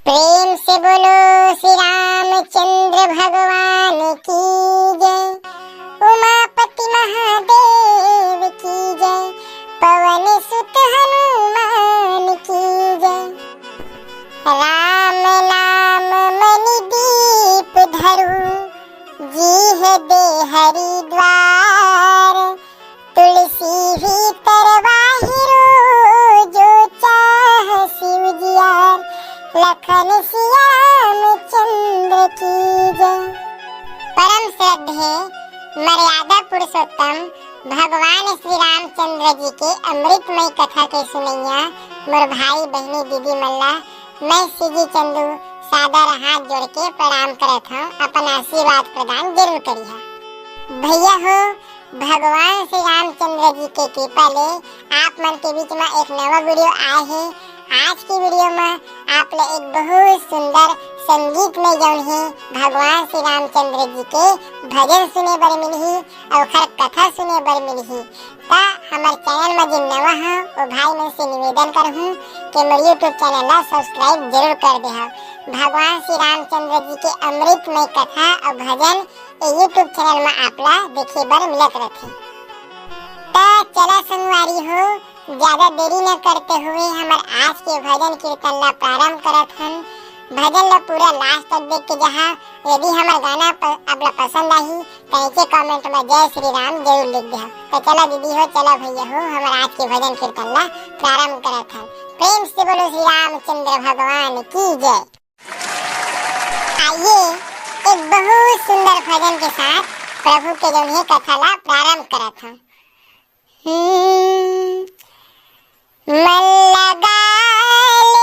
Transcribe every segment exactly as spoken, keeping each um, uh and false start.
प्रेम से बोलो श्री रामचंद्र भगवान की जय, उमापति महादेव की जय, पवन सुत हनुमान की जय। राम नाम मणि दीप धरू, जीह दे हरि द्वार। तुलसी भी तरवाही रो, जो चाह शिव जियार। लखन सियाम चंद्र की जय। परम श्रद्धेय मर्यादा पुरुषोत्तम भगवान श्री रामचंद्र जी के अमृतमय कथा के सुनैया मोर भाई, बहिनी, दीदी मन ला मैं सीजी चंदू सादर हाथ जोड़ के प्रणाम करत हूँ। अपन आशीर्वाद प्रदान जरूर करिहा। भैया हो, भगवान श्री रामचंद्र जी के कृपा ले आप मन के बीच में एक नवा वीडियो आए हे। आज की वीडियो में आप ले एक बहुत सुंदर संगीत में जौन हे भगवान श्री रामचंद्र जी के भजन सुने बर मिलही और ओखर कथा सुने बर मिलही। त हमर चैनल में जिन नवा हो, वो भाई मन से निवेदन करहूँ कि मोर YouTube चैनल ला सब्सक्राइब जरूर कर देहा। भगवान श्री रामचंद्र जी के अमृतमय कथा और भजन ये YouTube चैनल में आप ला देखे बर मिलत रथे। त चला संगवारी हो, ज्यादा देरी न करते हुए हमर आज के भजन कीर्तन ला प्रारंभ करत हन। भजन ला पूरा लास्ट तक देख के जहाँ यदि हमर गाना प-, आप ला पसंद आही, त नीचे कमेंट में जय श्री राम जरूर लिख देहा। त चला दीदी हो, चला भैया हो, हमर आज के भजन कीर्तन ला प्रारंभ करत हन। प्रेम से बोलो श्री रामचंद्र भगवान की जय। आइए, एक बहुत सुंदर भजन के साथ प्रभु के जौन हे कथा ला प्रारंभ करत हन। हम्म, मन लगा ले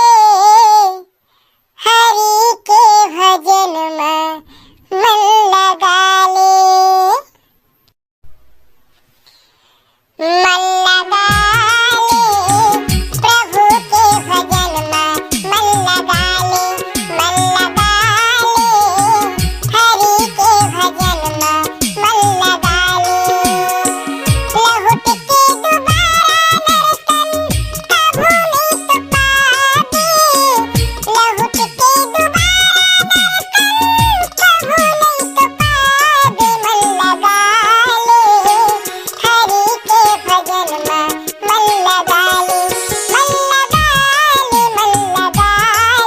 हरि के भजन में, मन लगा ले, मन लगा ले प्रभु के भजन में, मन लगा ले, मन लगा ले हरि के भजन में, मन लगा ले। लहुट के दोबारा दर्शन कभू नइ तो पाबे, लहुट के दोबारा दर्शन कभू नइ तो पाबे। मन लगा ले हरि के भजन में, मन लगा ले, मन लगा ले, मन लगा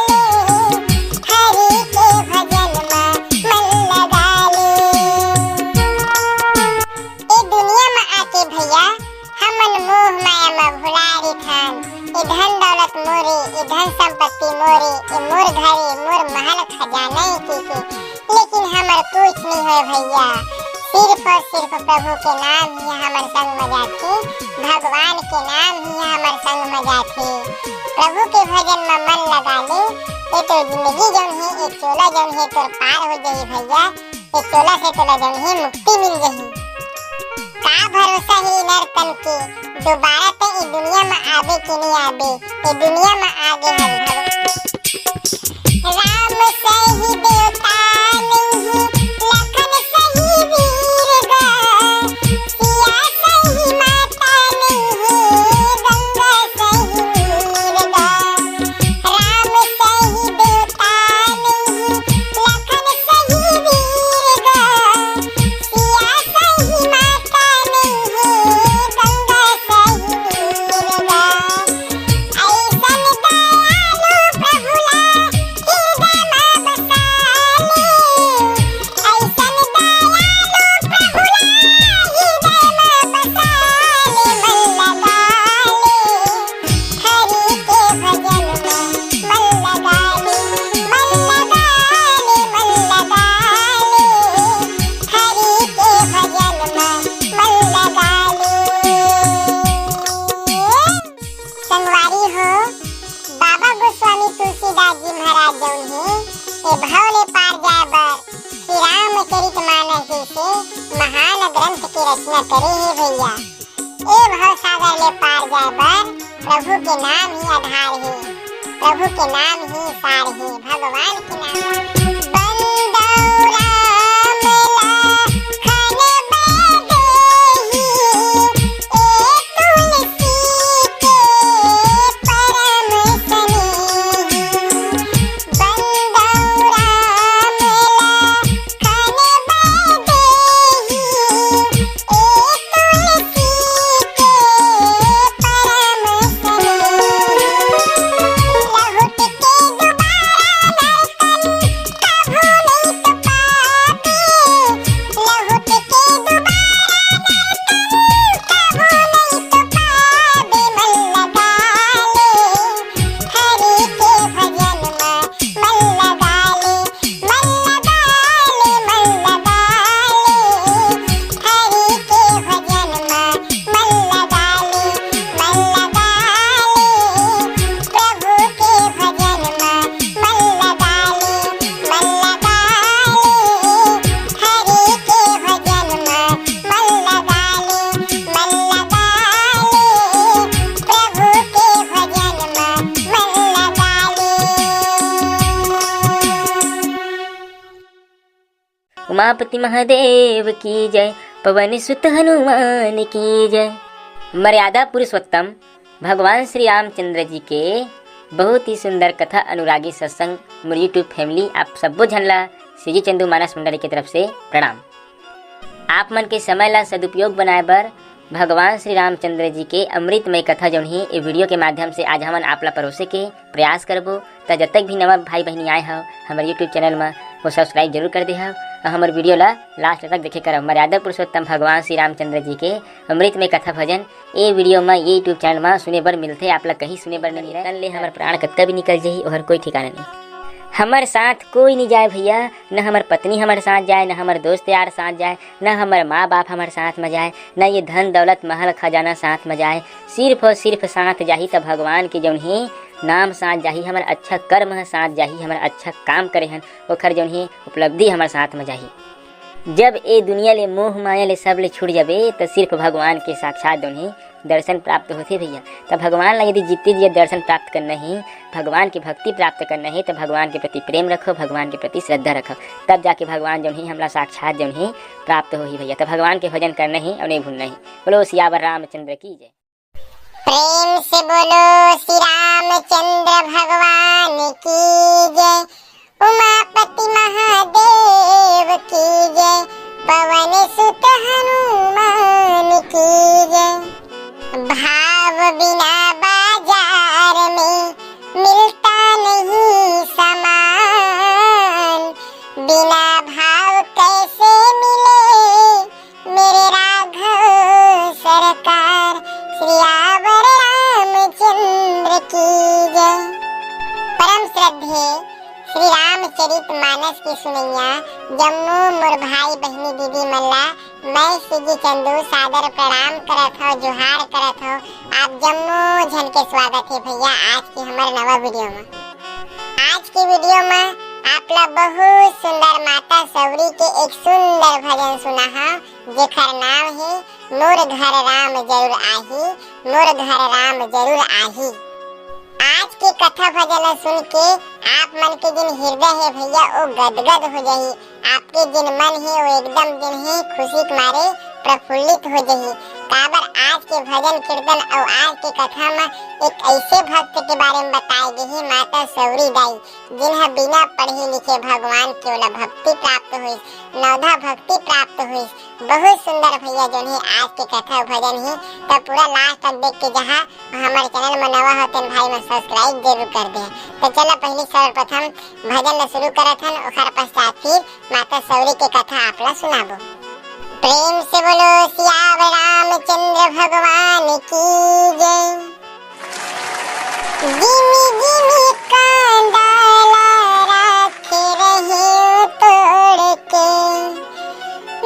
ले हरि के भजन में, मन लगा ले। ए दुनिया में आके भैया हमन मोह माया में भुला रहिथन। ए धन दौलत मोरे, ए धन संपत्ति मोरे, ए मोर घरे, मोर महल खजाना ए कहिके। लेकिन हमर कुछ नइ होय भैया, सिर्फ और सिर्फ प्रभु के नाम ही हमर संग में जाथे, भगवान के नाम ही हमर संग में जाथे। प्रभु के भजन में मन लगा ले, ये तो जिंदगी जौन हे, ये चोला जौन हे तोर पार हो जाही भैया। ये चोला से तोला जौन हे मुक्ति मिल जाही। का भरोसा हे नर तन के, दोबारा ते ए दुनिया में आबे के नइ आबे, ए दुनिया में आगे हन भगवान। राम सही देवता नइ हे, लखन सही वीर गा, सिया सही माता नइ हे, गंगा सही वीर गा। राम सही देवता नइ हे, लखन सही वीर गा, सिया सही माता नइ हे, गंगा सही वीर गा। अइसन दयालु प्रभु ला हृदय मा बसा ले, अइसन दयालु प्रभु ला हृदय मा बसा ले, मन लगा ले हरि के भजन मा, मन लगा ले, मन लगा ले, मन लगा ले हरि के भजन मा, मन लगा ले। संगवारी हो, बाबा गोस्वामी तुलसीदास जी महाराज जौन हे, ए भव ले पार जाय बर श्री रामचरित मानस जइसे महान ग्रंथ के रचना करे हे भैया। ए भव सागर ले पार जाय बर प्रभु के नाम ही आधार हे, प्रभु के नाम ही सार हे, भगवान के नाम। बंदौ राम लखन बैदेही, ए तुलसी के परम स्नेही। उमापति महादेव की जय, पवन सुत हनुमान की जय। मर्यादा पुरुषोत्तम भगवान श्री रामचंद्र जी के बहुत ही सुंदर कथा अनुरागी सत्संग मोर YouTube family, आप सब्बो झन ला सीजी चंदू मानस मंडली के तरफ से प्रणाम। आप मन के समय ला सदुपयोग बनाए बर भगवान श्री रामचंद्र जी के अमृतमय कथा जौन हे ए video के माध्यम से आज हमन आप ला परोसे के प्रयास करबो। त जतक भी नवा भाई बहिनी आए हव हमर YouTube channel म, वो subscribe जरूर कर देहव और हमर video ला last तक देखे करव। मर्यादा पुरुषोत्तम भगवान श्री रामचंद्र जी के अमृतमय कथा भजन ए video म, ये YouTube channel म सुने बर मिलथे। आप ला कहीं सुने बर नहीं मिलय। तन ले हमर प्राण कतका भी निकल जाही, ओहर कोई ठिकाना नहीं। हमर साथ कोई नहीं जाए भैया, न हमर पत्नी हमर साथ जाए, न हमर दोस्त यार साथ जाए, न हमर माँ बाप हमर साथ म जाए, न ये धन दौलत महल खजाना साथ म जाए। सिर्फ और सिर्फ साथ जाही त भगवान के जौन हे नाम साथ जाही, हमर अच्छा कर्म ह साथ जाही, हमर अच्छा काम करे हन ओखर जौन हे उपलब्धि हमर साथ म जाही। जब ए दुनिया ले मोह माया ले सब ले छूट जाबे त सिर्फ भगवान के साक्षात जौन हे दर्शन प्राप्त होथे भैया। त भगवान ला यदि जीते जी दर्शन प्राप्त करना हे, भगवान की भक्ति प्राप्त करना हे, त भगवान के प्रति प्रेम रखो, भगवान के प्रति श्रद्धा रखो, तब जाके भगवान जौन हे हमला साक्षात जौन हे प्राप्त होही भैया। त भगवान के भजन करना हे और नहीं भूलना हे। बोलो सियावर रामचंद्र की जय। प्रेम से बोलो श्री रामचंद्र भगवान की जय, उमापति महादेव की जय, पवन सुत हनुमान की जय। भाव बिना बाजार में मिलता नहीं सामान, बिना भाव कैसे मिले मेरे राघव सरकार। सियावर रामचंद्र की जय। परम श्रद्धेय श्री रामचरित मानस के सुनैया जम्मो मोर भाई बहिनी दीदी मन ला मैं सीजी चंदू सादर प्रणाम करत हव, जोहार करत हव। आप जम्मो झन के स्वागत हे भैया आज के हमर नवा video म। आज के video म आप ला बहुत सुंदर माता सौरी के एक सुंदर भजन सुना हव, जेखर नाम हे मोर घर राम जरूर आही, मोर घर राम जरूर आही। आज के कथा भजन ला सुन के आप मन के जिन हृदय हे भैया, ओ गदगद हो जाही। आपके जिन मन हे, ओ एकदम जिन हे खुशी के मारे प्रफुल्लित हो जाही। काबर आज के भजन कीर्तन अउ आज के कथा म एक ऐसे भक्त के बारे में बताए गे हे, माता सौरी दाई, जिन ह बिना पढ़े लिखे भगवान के ओला भक्ति प्राप्त होइस, नवधा भक्ति प्राप्त होइस। बहुत सुंदर भैया जौन हे आज के कथा अउ भजन हे, त पूरा last तक देख के जहाँ हमर channel म नवा हो तेन भाई मन subscribe जरूर कर दे। त चला पहली सर्वप्रथम भजन ल शुरू करत हन, ओखर पश्चात फिर माता सौरी के कथा आप ला सुनाबो। प्रेम से बोलो सियावर रामचंद्र भगवान की जय। गिनी गिनी कांदा ला राखे रहियो तोड़ के,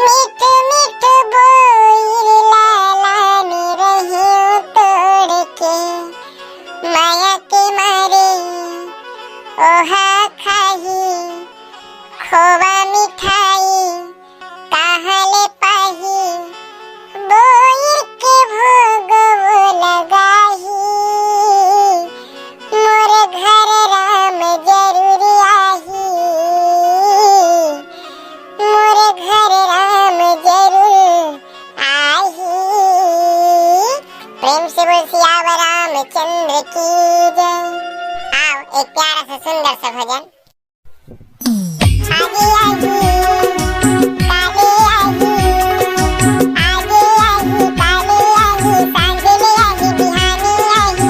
मीठ मीठ बोइर ला लाने रहियो तोड़ के, माया के मारे ओहा खाही खोवा मिठाई, कहाँ ले पाही बोइर के भोगवो लगाही। मोर घर राम जरूर आही, मोर घर राम जरूर आही। प्रेम से बोल सियावर रामचंद्र की जय। आओ एक प्यारा सा सुंदर सा भजन। आगे आही, काले आही, आगे आही, काले आही, सांझ ले आही, बिहाने आही,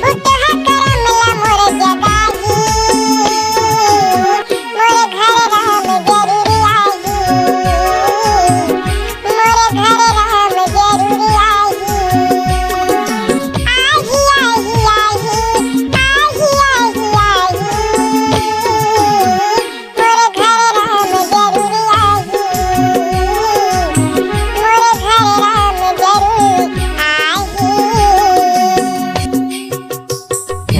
फुटहा करम ला मोर जगाही। मोर घर राम जरूर आही, मोर घर राम जरूर आही। आही, आही, आही, आही, आही, आही। मोर घर राम जरूर आही, मोर घर राम जरूर आही।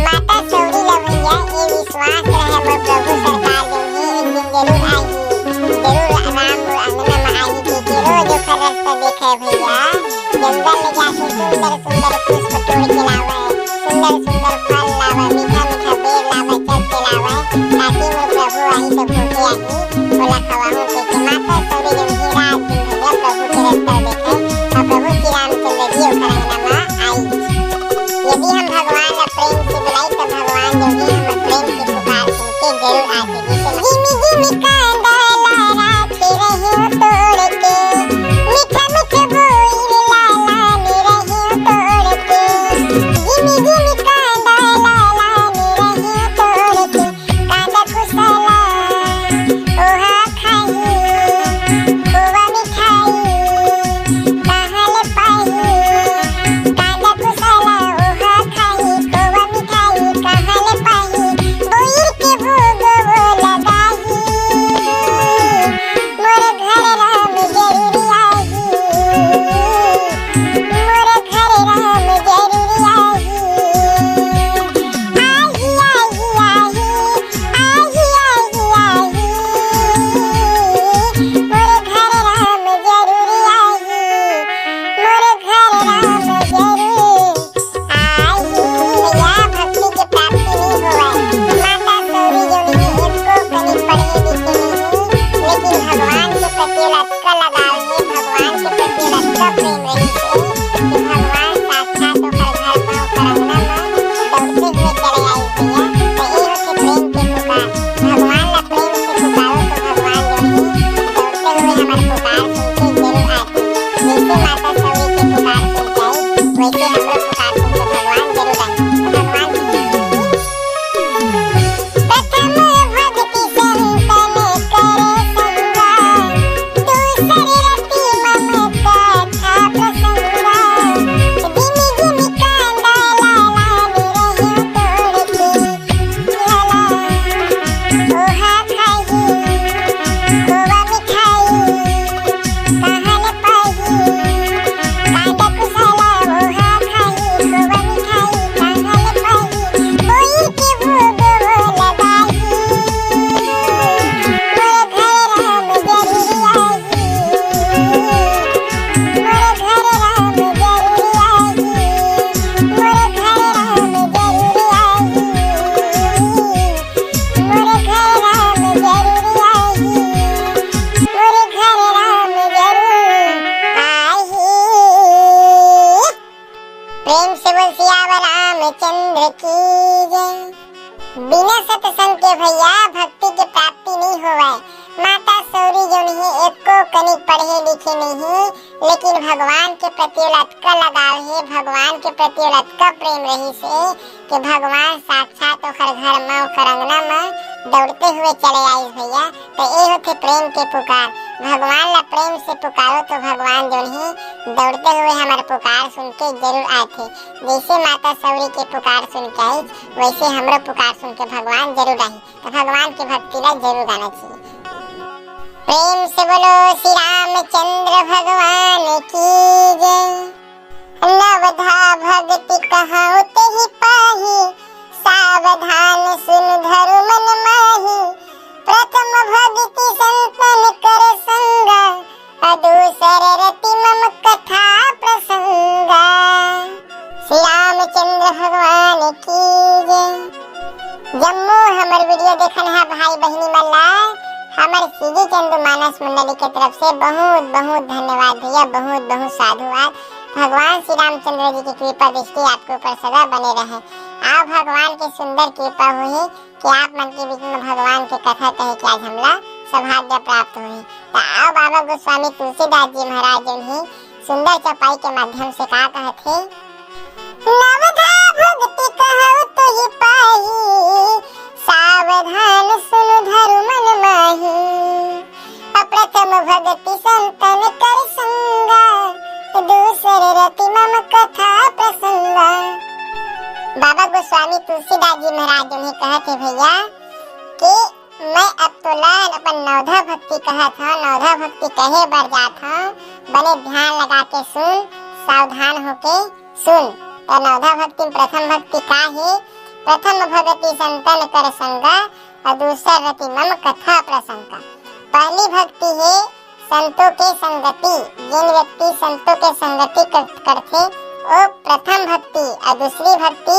माता सौरी ला भैया, ये विश्वास रहे मोर प्रभु सरकार जौन हे एक दिन जरूर आही, जरूर राम मोर अंगना म आही, के, के रोज ओकर रस्ता देखे भैया। जंगल ले जाके सुंदर सुंदर पुष्प तोड़ के लावे, सुंदर सुंदर फल लावे, मीठा मीठा बेर लावे, चल के लावे, ताकि मोर प्रभु आही त भूखे आही, ओला खवाहूं के, के माता ए भैया, भक्ति के प्राप्ति नहीं होवय। माता सौरी जोन हे, एको कनिक पढ़े लिखे नहीं हे, लेकिन भगवान के प्रति ओला अतका लगाव हे, भगवान के प्रति ओला अतका प्रेम रहिस हे कि भगवान साक्षात ओखर घर म, ओखर अंगना म दौड़ते हुए चले आइस भैया। तो ए होथे प्रेम के पुकार। भगवान ला प्रेम से पुकारो तो भगवान जोन हे, दौड़ते हुए हमर पुकार सुन के जरूर आथे। जैसे माता सौरी के पुकार सुन के आइस, वैसे हमरो पुकार सुन के भगवान जरूर आही। तो भगवान के भक्ति ला जरूर गाना चाहिए। प्रेम से बोलो श्री रामचंद्र भगवान की जय। नवधा भक्ति कहउँ तेहि पाही, सावधान सुन धरु मन माही। प्रथम भक्ति संतन कर संगा, अ दूसर रति मम कथा प्रसंगा। श्री रामचंद्र भगवान की जय। जम्मो हमर वीडियो देखन हा भाई बहिनी मन ला हमर सीजी चंदू मानस मंडली के तरफ से बहुत बहुत धन्यवाद भैया, बहुत बहुत साधुवाद। भगवान श्री रामचंद्र जी की कृपा दृष्टि आपके ऊपर सदा बने रहे। आप भगवान की सुंदर कृपा हुई कि आप मन के बीच में भगवान के कथा कहे के आज हमला सौभाग्य प्राप्त होही। त आओ बाबा गोस्वामी तुलसीदास जी महाराज जी ही सुंदर चौपाई के माध्यम से का कहत हे। नवधा भक्ति कहउँ तुहि पाही, सावधान सुन धरु मन माही। अप्रथम भक्ति संतन कर संगा, दूसर रति मम कथा प्रसंगा। बाबा गोस्वामी तुलसीदास जी महाराज जी ही कहत हे भैया कि मैं अब तोला अपन नवधा भक्ति कहत हँव, नवधा भक्ति कहे बर जात हँव, बने ध्यान लगा के सुन, सावधान होके सुन। त नवधा भक्ति में प्रथम भक्ति का हे? प्रथम भक्ति संतन कर संगा, अउ दूसर रति मम कथा प्रसंगा। पहली भक्ति हे संतों के संगति, जेन व्यक्ति संतों के संगति कर-, करथे, ओ प्रथम भक्ति, अउ दूसरी भक्ति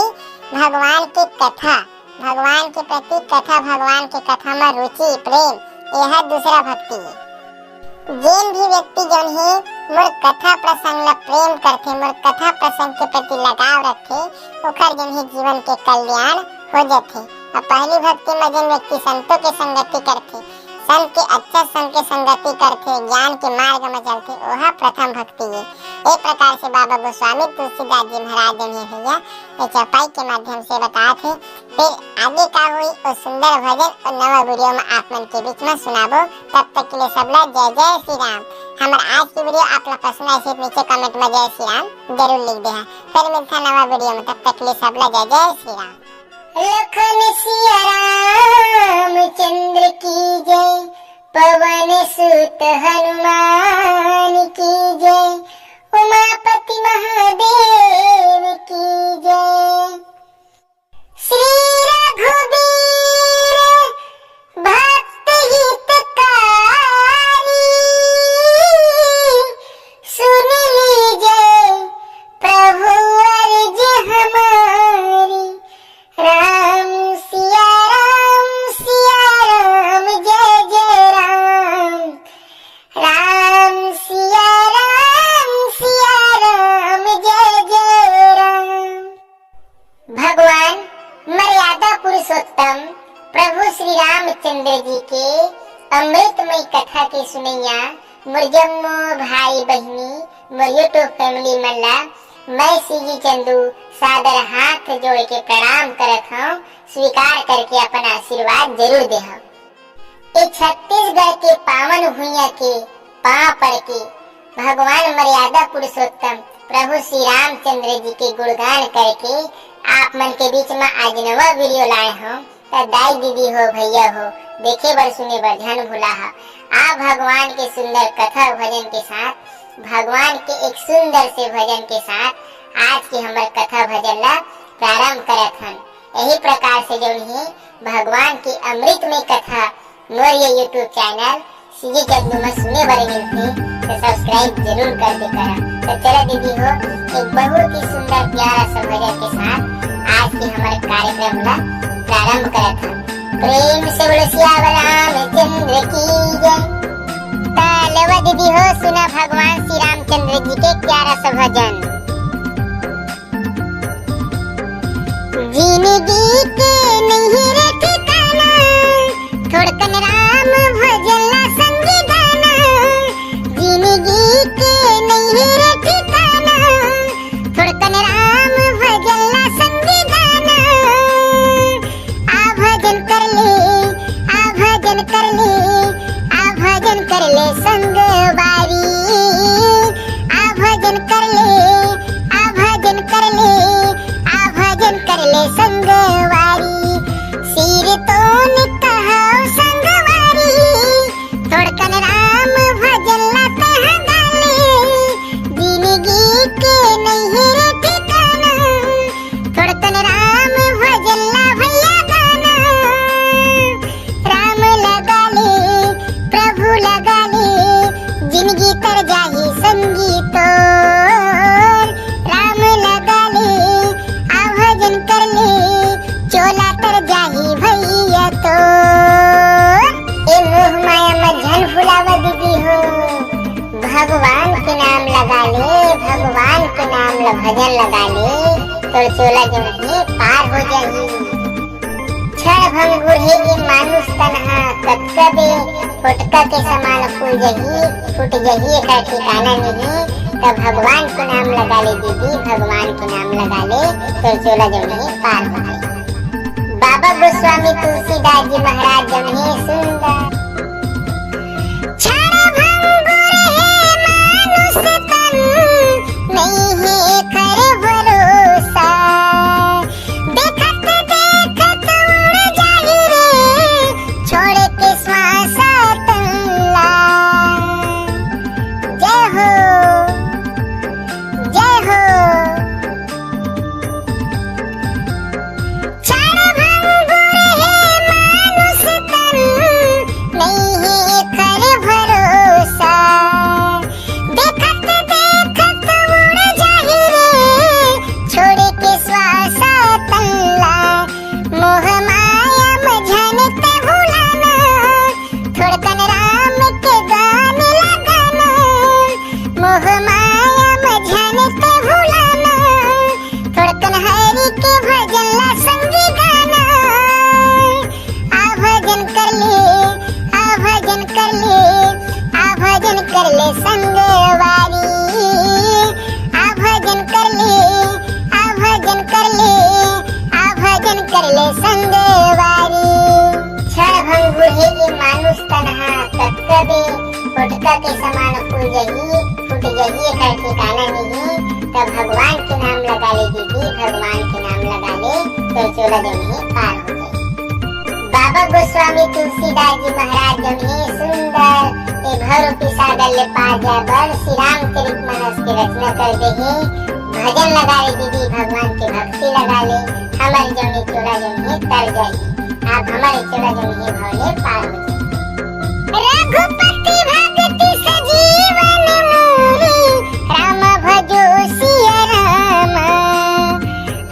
भगवान की कथा, भगवान के प्रति कथा, भगवान के कथा म रुचि, प्रेम, यह दूसरा भक्ति हे। जेन भी व्यक्ति जोन हे मोर कथा प्रसंग ल प्रेम करथे, मोर कथा प्रसंग के प्रति लगाव रखथे, ओखर जोन हे जीवन के कल्याण हो जथे। अब पहली भक्ति म जेन व्यक्ति संतों के संगति करथे, संत के अच्छा संग के संगति करथे, ज्ञान के मार्ग म चलथे, ओह प्रथम भक्ति हे। ए प्रकार से बाबा गोस्वामी तुलसीदास जी महाराज जोन हे भैया, ये चौपाई के माध्यम से बतात हे। फिर आगे का होई, ओ सुंदर भजन ओ नवा वीडियो में आप मन के बीच में सुनाबो। तब तक के लिए सब ला जय जय श्री राम। हमर आज की वीडियो आप ला पसंद आए तो नीचे कमेंट में जय श्री राम जरूर लिख दे। फिर मिलता नवा वीडियो में, तब तक के लिए सब ला जय जय श्री राम। लखन सिया रामचंद्र की जय, पवन सुत हनुमान की जय, उमापति महादेव की जय। श्री रघुबीर भक्त हितकारी, सुन लीजे प्रभु अर्ज हमारी। राम सिया राम सिया राम जय जय राम। राम सिया राम सिया राम जय जय राम। भगवान मर्यादा पुरुषोत्तम प्रभु श्री रामचंद्र जी के अमृतमय कथा के सुनैया मोर जम्मो भाई बहिनी, मोर YouTube family मन ला मैं सीजी चंदू सादर हाथ जोड़ के प्रणाम करत हौं। स्वीकार करके अपन आशीर्वाद जरूर देहव। ए छत्तीसगढ़ के पावन भुइयां के पांव पड़ के भगवान मर्यादा पुरुषोत्तम प्रभु श्री रामचंद्र जी के गुणगान करके आप मन के बीच में आज नवा वीडियो लाए हौं। त दाई दीदी हो, भैया हो, देखे बर सुने बर झन भुलाहा। आ भगवान के सुंदर कथा भजन के साथ, भगवान के एक सुंदर से भजन के साथ आज के हमर कथा भजन ला प्रारंभ करत हन। यही प्रकार से जौन ही भगवान के अमृतमय कथा मोर ये YouTube channel सीजी चंदू में सुने बर मिलथे, तो subscribe जरूर कर दे करा। तो चला दीदी हो, एक बहुत ही सुंदर प्यारा सा भजन के साथ आज के हमारे कार्यक्रम का प्रारंभ करत हन। प्रेम से बोलो सियावर रामचंद्र की जय। त लेवा दीदी हो, सुना भगवान श्री रामचंद्र जी के प्यारा सा भजन। जिंदगी के नहीं रे ठिकाना, भजन लगा ले, तोर चोला जौन हे पार हो जाही। क्षण भंगुर हे ये मानुष तन हा, कतका दे फोटका के समान फूल जही, फूट जही, एकर ठिकाना नहीं। त भगवान के नाम लगा ले दीदी, भगवान के नाम लगा ले, तोर चोला जौन हे पार हो जाही। बाबा गोस्वामी तुलसीदास जी महाराज जौन हे सुंदर। क्षण भंगुर हे मानुष तन, नहीं हे एकर भरोसा। देखत देखत उड़ जाही रे, छोड़ के श्वास तन ला। जय हो, जय हो। क्षण भंगुर हे मानुष तन, नहीं हे एकर भरोसा। देखत देखत उड़ जाही रे, छोड़ के श्वास तन ला। मोह माया म झन ते भुलाना, थोड़कन राम के गान लगाना। मोह माया म झन ते भुलाना, थोड़कन हरि के भजन ला संगी गाना। आ भजन कर ले, आ भजन कर ले, आ भजन कर ले संगवारी। आ भजन कर ले, आ भजन कर ले, आ भजन कर ले संगवारी। क्षण भंगुर हे ये मानुष तन हा, कतका दे फोटका के समान फूल जही, फूट जही, एकर ठिकाना नहीं। त भगवान के नाम लगा ले दीदी, भगवान के नाम लगा ले, तोर चोला जौन हे पार हो जाही। बाबा गोस्वामी तुलसीदास जी महाराज जौन हे सुंदर ए भवरूपी सागर ले पार जाए बर श्री रामचरित मानस के रचना कर दे हे। भजन लगा ले दीदी, भगवान के भक्ति लगा ले, हमर जौन हे चोला जौन हे तर जाही। आप हमर चोला जौन हे भव ले पार हो जाही। रघुपति भगति सजीवन मोरी, राम भजो सिया राम।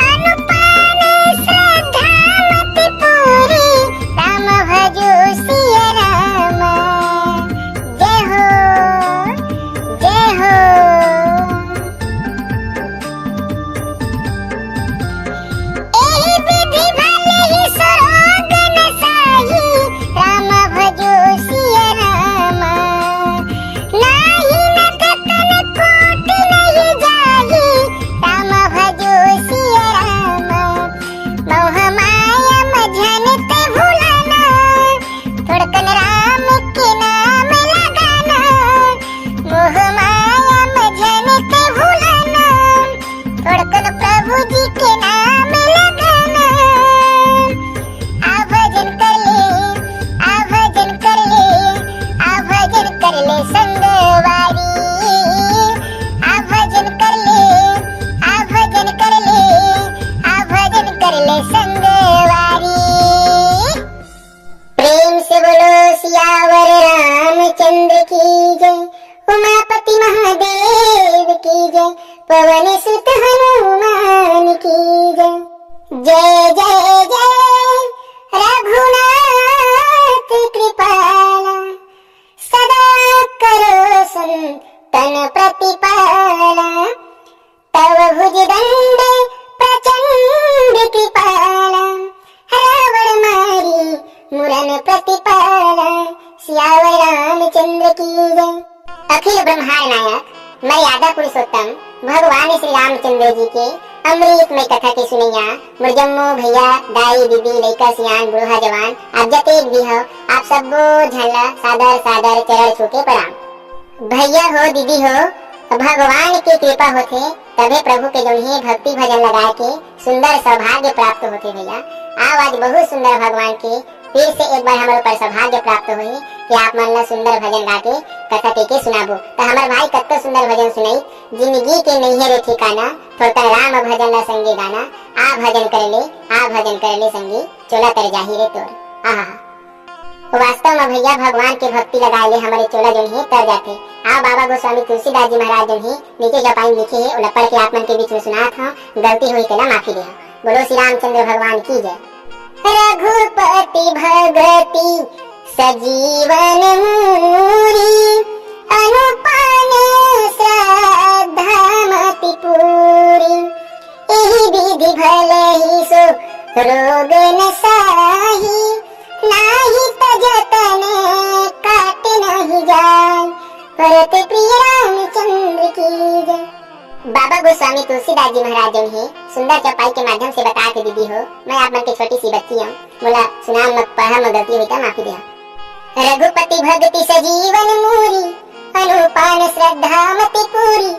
अनुपम श्रद्धा मति पूरी, राम भजो सिया राम। जय हो, जय हो। एहि विधि भले ही सरोगन साही, राम भजो सिया राम। नाही न कतन कोटि नहीं जाही, राम भजो सिया राम। मोह माया म झन ते भुलाना, थोड़कन राम के नाम लगाना। मोह माया म झन ते भुलाना, थोड़कन प्रभु जी के नाम लगाना। आ भजन कर ले, आ भजन कर ले, आ भजन कर ले संगवारी। आ भजन कर ले, आ भजन कर ले, आ भजन कर ले संगवारी। प्रेम से बोलो सियावर रामचंद्र की जय, उमापति महादेव की जय, पवन सुत हनुमान की जय। जय जय जय रघुनाथ कृपाला, सदा करो संतन प्रतिपाला। तव भुजदंड प्रचंड कृपाला, रावण मारी मुरन प्रतिपाला। सियावर रामचंद्र की जय। अखिल ब्रह्मांड नायक, मर्यादा पुरुषोत्तम भगवान श्री रामचंद्र जी के अमृतमय कथा के सुनैया मोर जम्मो भैया, दाई, दीदी, लइका, सियान, बूढ़ा, जवान, आप जतेक भी हो, आप सब्बो झन ला सादर सादर चरण छू के प्रणाम। भैया हो, दीदी हो, भगवान के कृपा होथे, तभे प्रभु के जौन हे भक्ति भजन लगाए के सुंदर सौभाग्य प्राप्त होथे भैया। आओ, आज बहुत सुंदर भगवान के फिर से एक बार हमर ऊपर सौभाग्य प्राप्त होही कि आप मन ला सुंदर भजन गा के कथा के, के सुनाबो। त हमर भाई कतका सुंदर भजन सुनाई, जिंदगी के नइहे रे ठिकाना, थोड़कन राम भजन ला संगे गाना, आ भजन कर ले, आ भजन कर ले संगी, चोला तर जाही रे तोर। आहा। वास्तव म भैया, भगवान के भक्ति लगाए ले हमरे चोला जौन हे तर जाथे। आ बाबा गोस्वामी तुलसीदास जी महाराज जौन हे नीचे चौपाई लिखे हे, ओला पढ़ के आप मन के बीच में सुनात हंव, गलती होही तेला माफी देहा। बोलो श्री रामचंद्र भगवान की जय। रघुपति भगति सजीवन मूरी, अनुपम श्रद्धा मति पूरी। विधि भले ही सो रोग न साही, नाही त जतन काट नहीं जाय, परत प्रिय रामचंद्र की जय। बाबा गोस्वामी तुलसीदास जी महाराज जौन हे सुंदर चौपाई के माध्यम से बता के दीदी हो, मैं आप मन के छोटी सी बच्ची हूँ, मोला सुना म पढ़ा म गलती होई त माफी देहा। रघुपति भक्ति सजीवन मूरी, अनुपान श्रद्धा मति पूरी।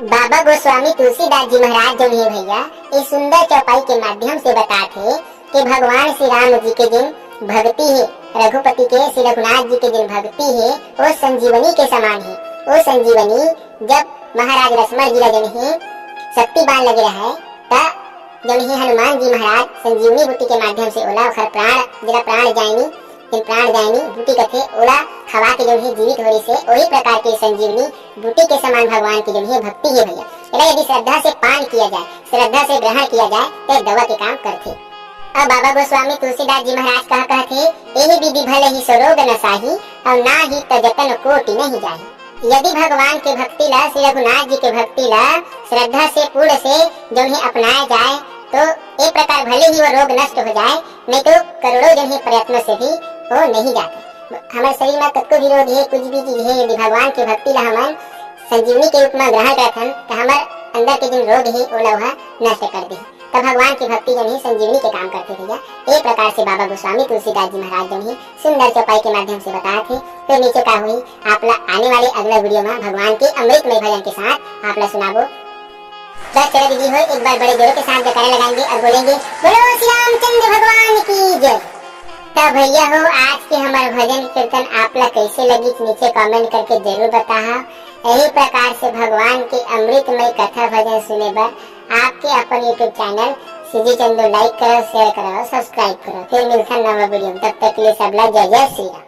बाबा गोस्वामी तुलसीदास जी महाराज जौन हे भैया, ये सुंदर चौपाई के माध्यम से बतात हे कि भगवान श्री राम जी के जिन भक्ति हे, रघुपति के श्री रघुनाथ जी के जिन भक्ति हे, वो संजीवनी के समान हे। वो संजीवनी जब महाराज लक्ष्मण जी ला जौन हे शक्ति बाण लगे रहे, त जौन हे हनुमान जी महाराज संजीवनी बूटी के माध्यम से ओला ओखर प्राण, जेला प्राण जायनी, जेन प्राण जायनी बूटी कथे, ओला खवा के जौन हे जीवित होरिस हे, वही प्रकार के संजीवनी बूटी के समान भगवान के जौन हे भक्ति हे भैया। एला यदि श्रद्धा से पान किया जाए, श्रद्धा से ग्रहण किया जाए, तो दवा के काम करथे। अब बाबा गोस्वामी तुलसीदास जी महाराज कहा कहथे, यही विधि भले ही सो रोग न साही, और ना ही त जतन कोटि नहीं जाही। यदि भगवान के भक्ति ला, श्री रघुनाथ जी के भक्ति ला श्रद्धा से, पूर्ण से जौन हे अपनाया जाए, तो ए प्रकार भले ही वो रोग नष्ट हो जाए, नहीं तो करोड़ों जौन हे प्रयत्नों से भी वो नहीं जाते। हमारे शरीर में कतको भी रोग हे, कुछ भी चीज हे, यदि भगवान के भक्ति ला हमन संजीवनी के रूप में ग्रहण करथन, तो हमारे अंदर के जिन रोग हे, ओला वह नष्ट कर दे। तब भगवान की भक्ति जौन हे संजीवनी के काम करथे भैया। ए प्रकार से बाबा गोस्वामी तुलसीदास जी महाराज जौन हे सुंदर चौपाई के माध्यम से बतात हे। फिर नीचे का हुई, आप ला आने वाले अगला वीडियो में भगवान के अमृतमय भजन के साथ आप ला सुनाबो। बस चलो दीदी हो, एक बार बड़े जोरों के साथ जयकारा लगाएंगे और बोलेंगे, बोलो श्री रामचंद्र भगवान की जय। तब भैया हो, आज के हमार भजन कीर्तन आप ला कैसे लगी, नीचे कमेंट करके जरूर बताहा। यही प्रकार से भगवान के अमृतमय कथा भजन सुने बर आपके अपन YouTube चैनल सीजी चंदू लाइक करो, शेयर करो, सब्सक्राइब करो। फिर मिलता नवा वीडियो में, तब तक के लिए सब ला जय जय श्री राम।